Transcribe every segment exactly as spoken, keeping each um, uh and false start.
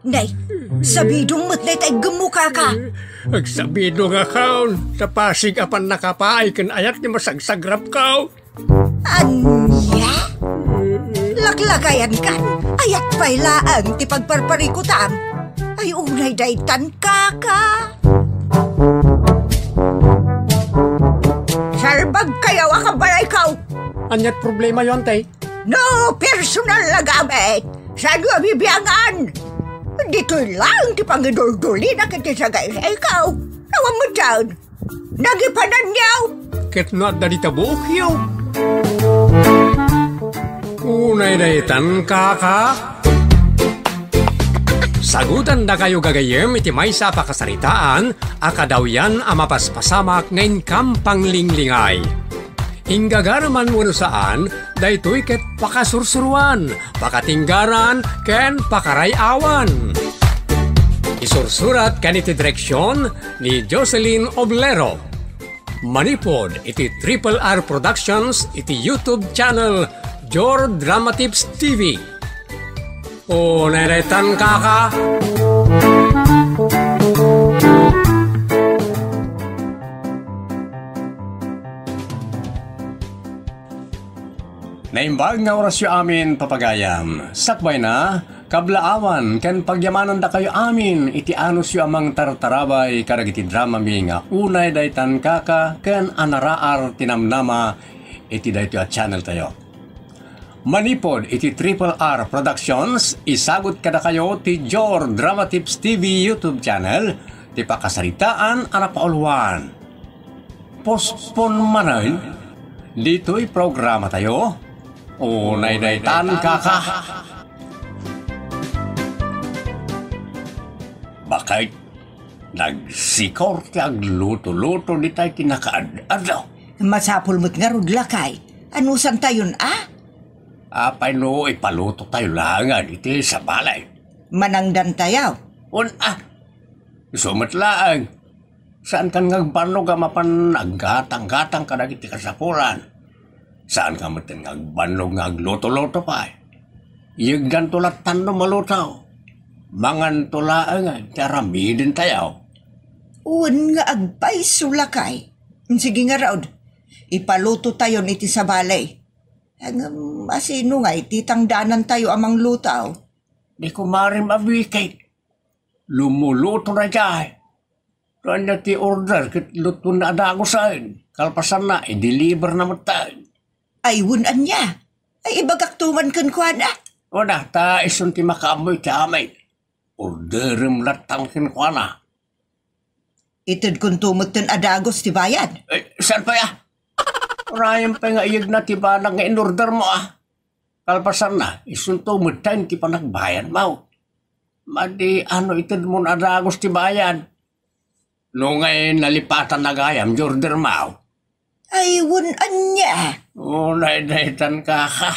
Nay, sabidong met dayta iggemmo, kaka. Agsabidongakon, ta pasig a pannakapaay ken ayat ti masagsagrapko. Ania? Laklakayankan, ayat pay laeng ti pagparparikutam. Ay, unay daytan, kaka. Salbagkayo a kabalayko. Ania't problemayo, Antay? No personal a gamit, saanyo a bibiangan? Ditoy laeng ti pangiduldulina ket ti sagaysayko. Awan metten. Nagipananyo. Ket no adda dita buokyo. Unay daytan, kaka. Sagutandakayo gagayyem iti maysa a pakasaritaan a kadawyan a mapaspasamak nga inkam panglinglingay. Inggagaraman wenno saan, daytoy ket pakasursuroan, pakatinggaran, ken pakaray-awan. Isursurat ken iti direksion ni Jocelyn Oblero. Manipud iti Triple R Productions iti YouTube channel Jor Dramatips T V. O, nairetan, kaka. Naimbag nga orasyo amin, papagayam. Sakbayna, kablaawan ken pagyamanandakayo amin iti anusyo a mangtartarabay kadagiti dramami nga Unay Daytan, Kaka ken Anaraar ti Namnama iti daytoy a channel tayo. Manipud iti Triple R Productions, isagut kadakayo ti Jor Dramatips T V YouTube channel ti pakasaritaan a napauluan. Postpone manen ditoy programa tayo. Unay daytan, kaka. Bakit? Nagsikor ti agluto-luto ditay kinakaad-adaw. Masapul met ngarud, lakay. Anusantayon a? Apay no ipaluto tayo laengen iti sabali? Manangdan tayo. Un, ah, isu met laeng. Saankan nga agbannog a mapan aggatang-gatang kadagiti kasapulan. Saanka metten nga agbannog nga agluto-luto pay. Yegdanto lattan no maluto. Manganto laeng ti aramiden tayo. Wen nga agpayso, lakay. Sige ngarud, ipaluto tayon iti sabali. Ngem asino nga iti tangdanan tayo a mangluto? Di kumarim a bikit. Lumuluto na jay. Kanya ti order ket luton na a dagusen. Kalpasanna, i-deliver na metten. Ay, wen ania? Ay, ibagak to man kenkuana. Wada, ta isun ti makaammo iti amin. Orderem latta kenkuana. Itedkonto metten a dagus ti bayad. Eh, saan pay a? Uray pay nga iyegna ti banag nga in-order mo a. Kalpasanna, isunto metten ti panagbayad mo. Madi ano itedmon a dagus ti bayad? No ngay nalipatan na gayam, jorder maw? Ay, wen ania? Unay daytan, kaka.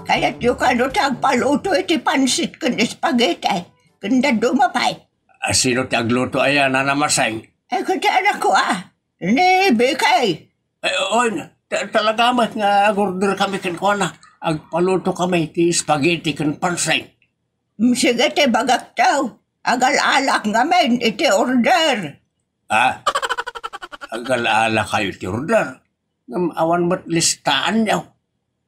Kayatyo kano ti agpaluto iti pansit ken spaghetti ken dadduma pay? Asino ti agluto aya, Nana Maseng? Ay, ket ti anakko a. Ni Bikay. Ay, oy, ta-, talaga met nga agorder kami kenkuana. Agpaluto kami ti spaghetti ken pansit. Mm, sige ti bagak taw. Agal-alak ngamin iti order. Ah? Agal-ala kayo iti order? Ngem awan met listaanyo.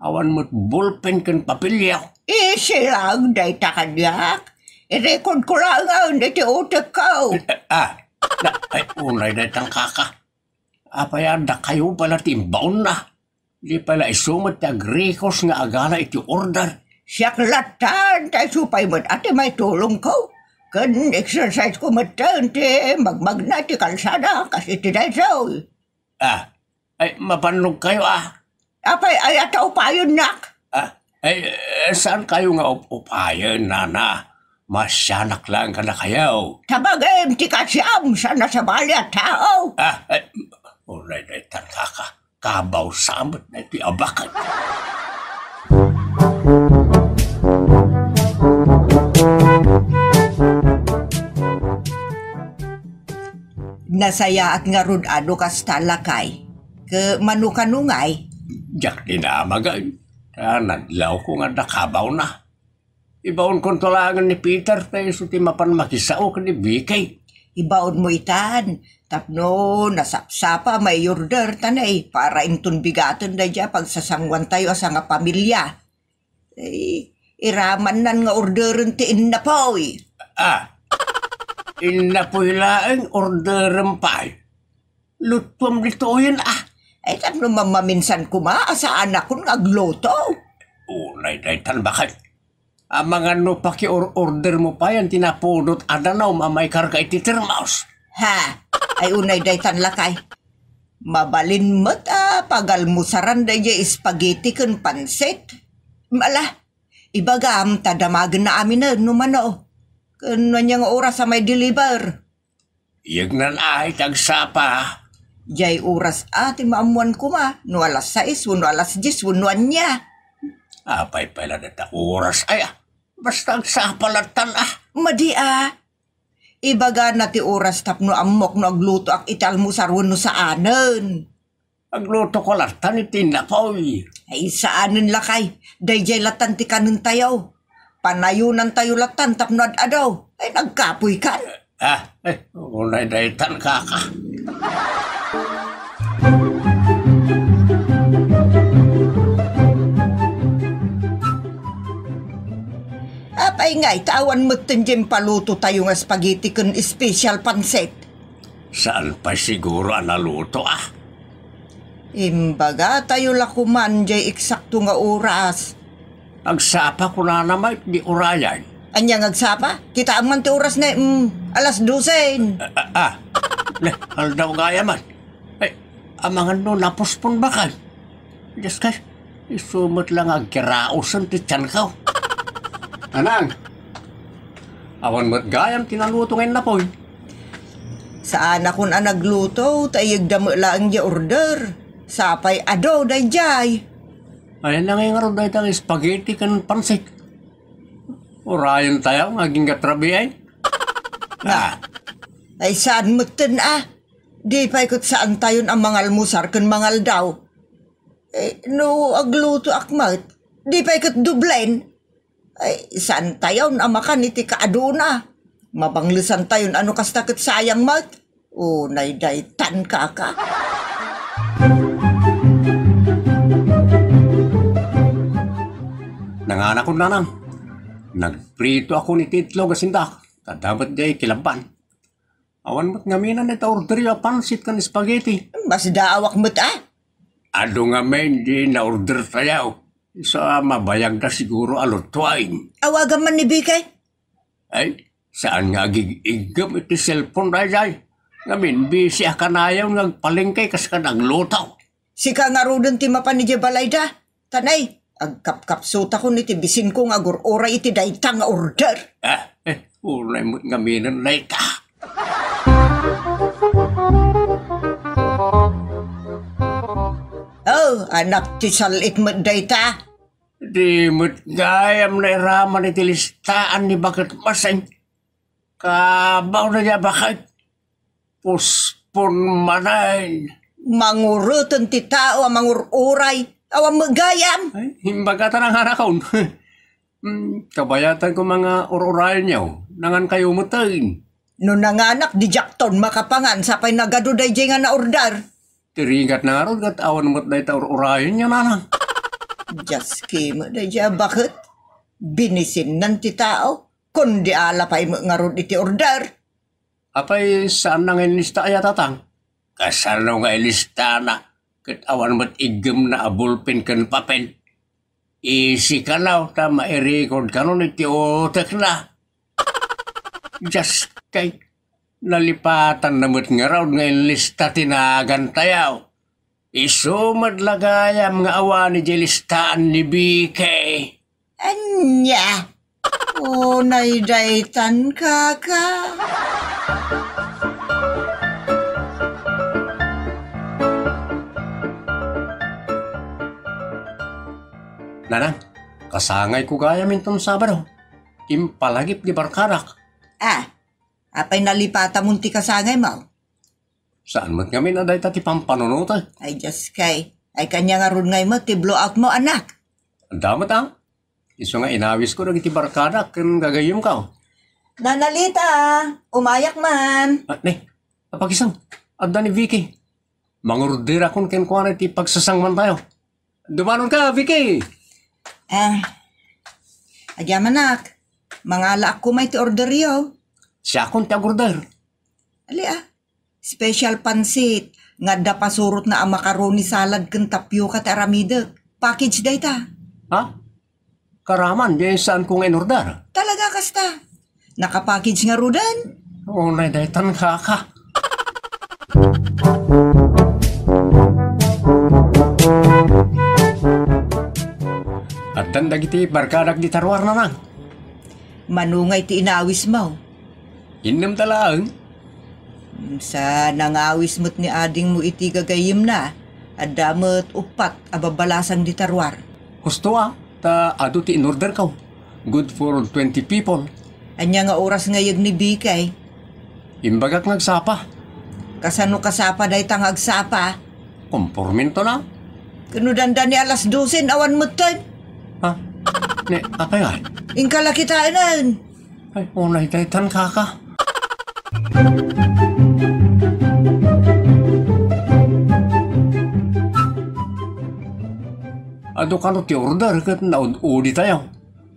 Awan met bulpen ken papelyo. Isilag dayta kaniak. Irekodko laengen iti utekko. Eh, ah, na, ay, unay daytan, kaka. Apay a dakayo pala ti imbaonna? Di pala isu met ti agrikos nga agala iti order. Siak lattan, ta isu pay met a ti maitulongko. Ken exercise ko metten ti magmagna ti kalsada, kas iti daytoy. Ah, ay, mapannog kayo, ah. Apay, ay, ata upayennak? Ah, ay, eh, saan kayo nga up-, upayen, nana? Masyanak lang ka na kayo. Tabagem ti kasiam, sana sabali a tao. Ah, ay, uray na itan, kaka. Kabaw samet na iti abakan. Nasayaat ngarud a no kasta, lakay. Ket mano kano ngay? Diak dinamag, ay. Ta nadlawko nga adda kabaona. Ibaonkonto laengen ni Peter ta isu ti mapan makisao ken ni Vicky. Ibaonmo itan, tapno nasapsapa a mai-order ta nay para inton bigaten daydiay a pagsasanguantayo a sangapamilia. Ay, iramannan nga orderen ti innapoy. Ah, innapoy laeng orderen pay. Lutuem ditoyen, ah. Ay, tapno mamaminsan koma a saanakon nga agluto. Unay daytan, baket. Amangan no pakior-order mo pay ti napudot a danum a maikarga iti termos. Ha? Ay, unay daytan, lakay. Mabalin met a pagalmusaran daydiay spaghetti ken pansit. Ala, ibagam ta damagenna aminen no mano. Ken ania nga oras a mai-deliver? Iyegnan ay ti agsapa. Diay oras a ti maammuan koma, no alas sais wenno alas dies wenno ania. Apay pay la dayta oras aya? Basta agsapa lattan a. Madi a. Ibagana ti oras tapno ammok no aglutoak iti almusar wenno saanen. Agluto ko lattan iti innapoy. Ay, saanen lakay. Daydiay lattan ti kanentayo. Panayonantayo lattan tapno ad-adu. Ay, nagkapoykan. Ah, eh, unay daytan, kaka. Apay ngay, ta awan metten diay impalutotayo nga spaghetti ken special pansit. Saan pay siguro a naluto, ah? Imbagatayo la koman diay eksakto nga oras. Agsapa kunana met ni Orion. Ania nga agsapa? Kitaem man ti oras ne, mm, alas dosen. Ah, ah, ah. Ne, aldaw gayam. Ay, amangan no napospon baket. Dios kay, isu met la nga agkiraosen ti tianko. Nanang, awan met gayam ti naluto nga innapoy. Saanakon a nagluto, ta iyegda met laeng diay order. Sapay adu daydiay. Ay, nangay ngarud dayta nga spaghetti ken pansit. Urayen tayo nga agingga trabiay. Na. Ah. Ay, saan metten a? Di pay ket saantayon a mangalmusar ken mangaldaw. Eh, no aglutoak met, di pay ket doblen. Ay, saantayon a makan iti kaaduna. Mabanglesantayon a no kasta ket sayang met. Unay daytan, kaka. Nanganakon, nanang. Nagpritoakon iti itlog a sindak. Adda met diay kilabban. Awan met ngamin a naorderyo a pansit ken spaghetti. Masdaawak met a. Adu ngamin diay naorder tayo. Isu a mabayagda siguro a lutuaen. Awagam man ni Bikay. Ay, saan nga agig-iggem iti cellphone daydiay? Ngamin, busy a kanayon nga agpalengke kas kan agluto. Sika ngaruden ti mapan idiay balayda. Tanay, agkapkapsutakon iti bisinko nga agur-uray iti dayta nga order. Ah, eh, unay met ngaminen dayta. Oh, anak ti sal-it met dayta. Di met gayam nairaman iti listaan ni Baket Maseng. Kabaw na niya, Baket. Pospon manen. Mangureten ti tao a mangur-uray. Awan met gayam. Ay, imbaga ta nanganakon. Hmm, kabayatan ko mga ur-urayan niyo. Nangan kayo metten. No nanganak, di diakton makapangan sapay nagadu daydiay nga naorder. Ti rigat na ngarud ket awan met dayta ur-urayan niyo, nanang. Dios kay met daydiay a baket. Binisinnan ti tao. Kundi ala pay met ngarud iti order. Apay, saan na nga inlista aya, tatang? Kasano nga ilistana? Ket awan met iggemna a bulpen ken papel. Isi kano ta mairikod kanon iti utekna. Dios kay, nalipatan na met ngarud nga inlista ti nagantayo. Isu met la gayam nga awan idiay listaan ni Bikay. Ania? Unay daytan, kaka. Nanang, kasangayko gayam inton Sabado. Impalagip di barkadak. Ah, apay nalipatamon ti kasangaymo? Saan met ngamin a dayta ti pampanunotek? Ay, Dios kay. Ay, kanya ngarud ngay met ti blowout mo, anak. Adda met, a? Isu nga inawisko dagiti barkadak ken gagayyemko. Nanalita, umayak man. Ah, ne, apagisang, adda ni Vicky. Mangorderakon kenkuana iti pagsasangmantayo. Dumanon ka, Vicky! Ah, agyamanak, mangalaak koma iti orderyo. Siakon ti agorder. Ali, ah. Special pansit, nga adda pasurotna a macaroni salad ken tapioca ti aramidek. Package dayta. Ha? Karaman, di saanko nga in-order. Talaga kasta? Nakapackage ngaruden? Unay daytan, kaka. Addan dagiti barkadak di taruar, nanang. Mano nga iti inawismo? Innem ta laeng. Sa nangawis met ni adingmo iti gagayyemna, adda met uppat a babbalasang di taruar. Husto a, ta adu ti in-orderko. Good for twenty people. Ania nga oras nga yeg ni Bikay? Imbagak nga agsapa. Kasano kasapa dayta nga agsapa? Komporminto na. Kano danda ni alas dosen awan metten. Ha? Ne, apay nga? Inka la kitaenen. Ay, unay daytan, kaka. Adu kano ti order ket naud-udi tayo.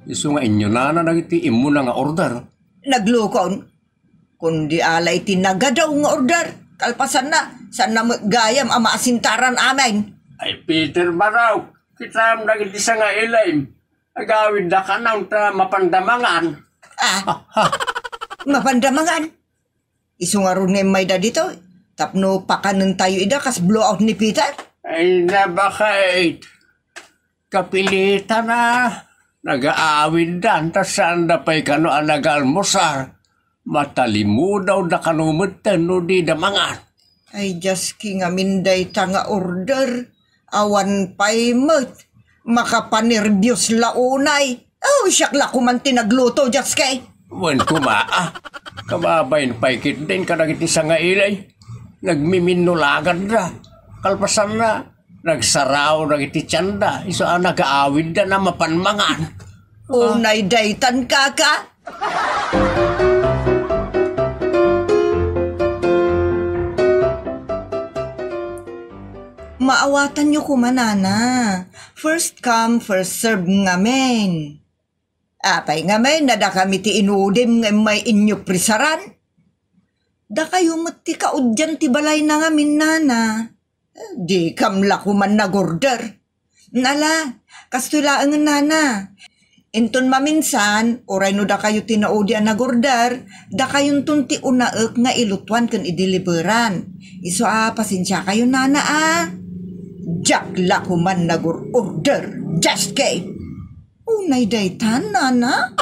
Isu nga inyunana dagiti immuna nga order. Naglukon. Kundi ala iti nagadaw nga order. Kalpasanna, saan na met gayam a maasintaran amin. Ay, Peter Barok, kitam dagiti sanga ilim. Agawidda kanon ta mapanda mangan. Ah, mapanda mangan? Isu ngarud nga immayda ditoy, tapno pakanentayo ida kas blowout ni Peter? Ay, nabakait. Kapilitan a nagaawiddan ta saanda pay kano a nagaalmusar. Matalimudawda kano metten no dida mangan. Ay, Dios, ngamin dayta nga order. Awan pay met. Makapanerbios la unay. Oh, siak la koman ti nagluto, Dios kay. Wen koma, a. Kababain pay ketdin kadagiti sanga ilim. Nagmiminnulagadda. Kalpasanna, nagsaraw dagiti tienda. Isu a nagaawidda na mapan mangan. Unay daytan, kaka. Maawatanyo koma, nana. First come, first serve ngamin. Apay ngamin, nadakami ti inudim nga immay inyo prisaran? Dakayo met ti kaudian ti balayna ngamin, nana. Dikam la koman nagorder. Nala, kastoy laengen, nana. Inton maminsan, uray no dakayo ti naudi a nagorder, dakayonton ti unaek nga ilutuan ken ideliveran. Isu a, pasensiakayo, nana, a. Diak la koman nagor-order. Just kay. Unay daytan, nana?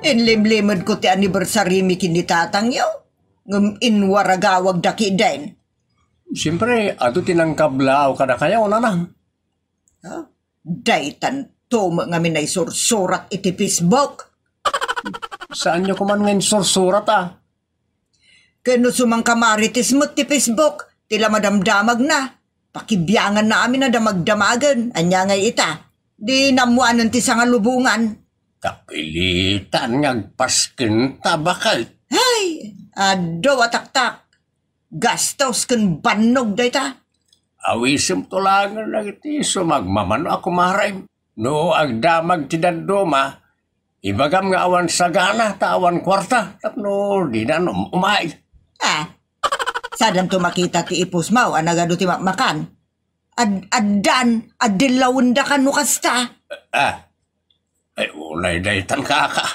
Inlimlimedko ti anniversary mi ken ni tatangyo, ngem inwaragawagda ketdin. Siempre, adu ti nangkablaaw kadakayo, nanang. Ha? Daytanto met ngamin a isursurat iti Facebook. Saanyo koman nga insursurat, a? Ken no sumangka Marites met ti Facebook, ti la madamdamagna. Pakibianganna amin a damagdamagen, ania ngay ita? Di nammuanen ti sangalubongan. Kapilitan nga agpasken ta, bakal. Hay, adu a taktak. Gastos ken bannog dayta. Awisemto laengen dagiti sumagmamano a kumarem. No agdamag ti dadduma, ibagam nga awan sagana ta awan kuarta tapno dinan um-, umay. Ah, sadamto makita ti ipusmaw a nagadu ti makmakan. Ad-, addan, addillawendaka no kasta. Ah, ay, unay daytan, kaka.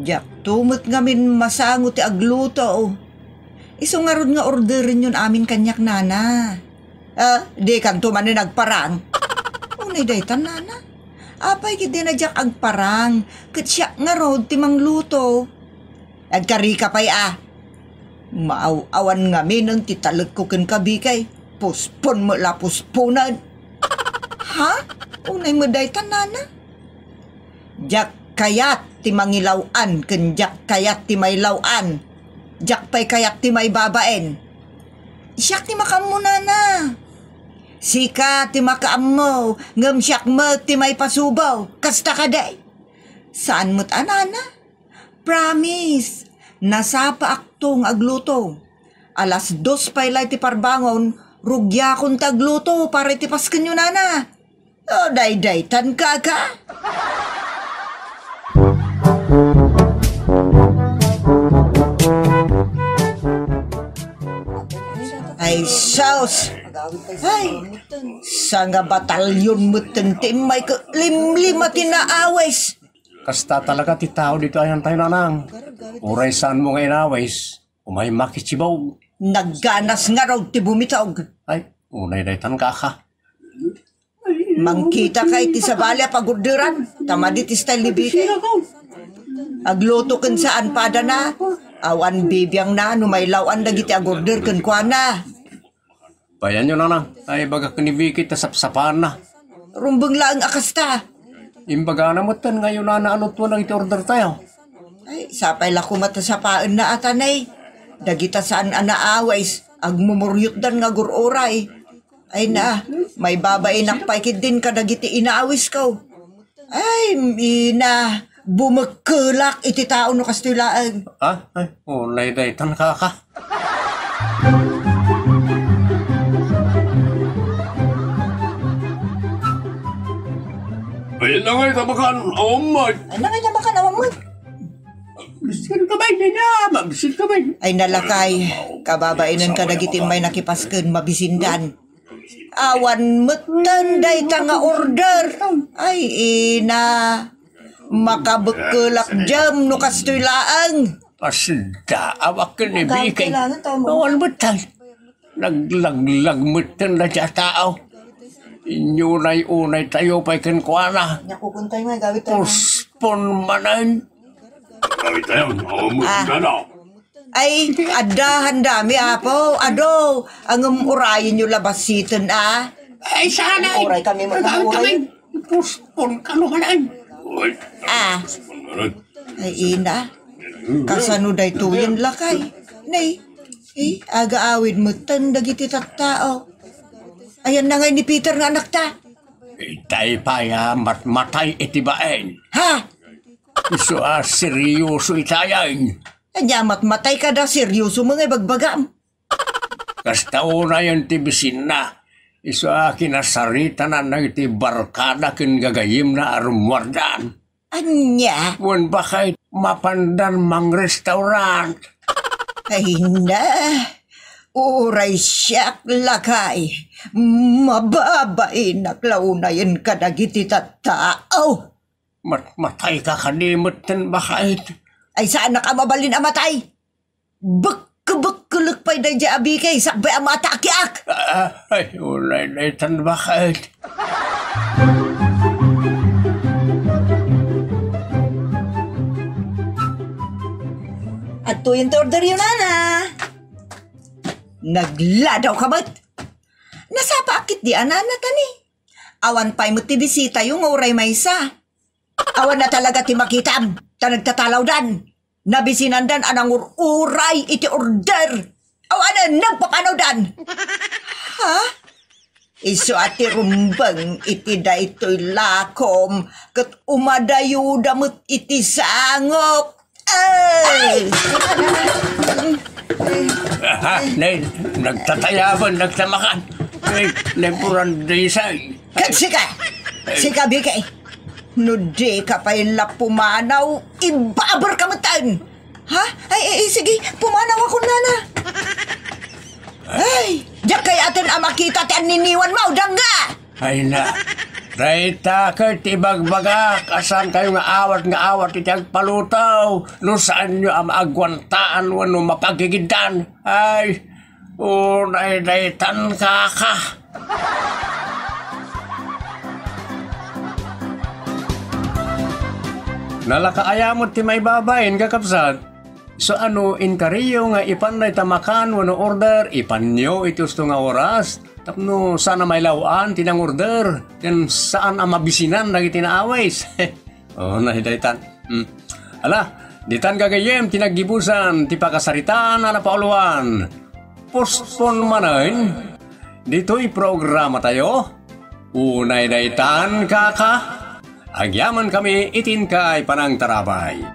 Diakto met ngamin masango ti agluto. Isu ngarud nga orderenyon amin kaniak, nana. Ah, dikanto manen agparang. Unay daytan, nana. Apay ketdi a diak agparang, ket siak ngarud ti mangluto. Agkarika pay, a. Maaw-awan ngamin ti talekko kenka, Bikay. Puspon met la pusponen. Ha? Unay met dayta, nana? Diak kayat ti mangilaw-an ken diak kayat ti mailaw-an. Diak pay kayat ti maibabain. Siak ti makaammo, nana. Sika ti makaammo, ngem siak met ti maipasubo. Kasta kadi? Saan met a, nana? Promise, nasapaakto nga agluto. Alas dos pay la iti parbangon, rugiakon ti agluto para iti Paskenyo, nana. O, daydaytan, kaka. Ay, sus! Ay, sanga batalyon met ti immayko, limlim a ti naawis. Kasta talaga ti tao ditoy ayantayo, nanang. Uray saanmo nga inawis, umay makitsibog. Nagganas ngarud ti bumitog. Ay, unay daytan, kaka. Mangkitaka iti sabali a pagurderan, ta madi ti style ni Bikay. Agluto ken saan padana, awan bibiangna no mailaw-an dagiti agurder kenkuana. Bayanyo, nana, ay, ibagak ni Bikay ta sapsapaanna. Rumbeng laeng a kasta. Imbagana metten nga ayonana a lutoen dagiti ordertayo. Ay, sapay la koma ta sapaenna a tanay. Dagita saan a naawis, agmumuriotdan nga agur-uray. Ay na, maibabainak pay ketdin kadagiti inaawisko. Ay, ina, bumekkelak iti tao no kastoy laeng. Ah, ay, unay daytan, kaka. Ay, nangay tabakan, awan met. Ay, nangay tabakan, awan met. Bisin ka ba, ina? Mabisin ka ba? Ay, nalakay. Kababainen kadagiti may nakipasken, mabisindan. Awan metten dayta nga order. Ay, ina. Makabekkelak jam no kastoy laeng. Pasda, awak ken ni Bikay. Awan metten. Naglaglag metten dayta a tao. Inyunay-unay tayo pay kenkuana. Puspon manen. Gawit tayo, awan metten. Ay, adda, handami, Apo. Adu, ngem urayenyo la basiten, a. Ay, saan ay? Uray kami, uray. Puspon ka no manen. Ah. Ay, ina. Kasano daytoyen, lakay? Nay, eh, agaawid metten dagiti tattao. Ayanna ngay ni Peter nga anakta. Itay pay a matmatay iti baen. Ha? Isu a seryoso itayen. Ania, matmatay kada seryoso met nga ibagbagam? Kasta unayen ti bisinna, isu a kinasaritanan dagiti barkada ken gagayemna a rummuardan. Ania? Wen bakay, mapandan mangrestaurant. Ay na, uray siak, lakay, mababainak la unayen kadagiti tattao. Matmatay ka kadi metten, bakay? Ay, saanak a mabalin a matay. Bekkelek pay daydiay a bikay, sakbay a maatakeak. Ah, ay, unay daytan, bakay. Adtoyen ti orderyo, nana. Nagladaw ka met. Nasapaak ketdi a, nana, tani. Awan pay met ti bisitayo nga uray maysa. Awan na talaga ti makitam, ta nagtatalawdan. Nabisinandan a nangur-uray iti order. Awanen, nagpapanawdan. Ha? Isu a ti rumbeng iti daytoy lakom ket umadayoda met iti sangok. Ay! Ha? Nay, nagtatayaban, nagtamakan. Nay, nay, purandisay. Ket sika, sika, bikay. No dika pay la pumanaw, ibaberka metten. Ha? Ay, ay, ay, sige, pumanaw ako, nana. Ay, diak kayaten a makita ti anniniwanmo, dangga! Ay na, dayta ket ti ibagbagak a saankayo nga awat nga awat iti agpaluto no saanyo a maagwantaan wenno mapagigiddan. Ay, unay daytan, kaka. Nalaka aya met ti maibabain, kakabsat? So ano, inkariyo nga ipan dayta makan wenno order, ipanyo iti husto nga oras, tapno saan a mailaw-an ti nangorder, ken saan a mabisinan dagiti naawis. Oh, na, daytan. Hmm. Ala, ditan gagayyem ti naggibusan ti pakasaritaan a napauluan. Postpone manen, ditoy programa tayo. Unay daytan, kaka. Agyaman kami iti inkay panangtarabay.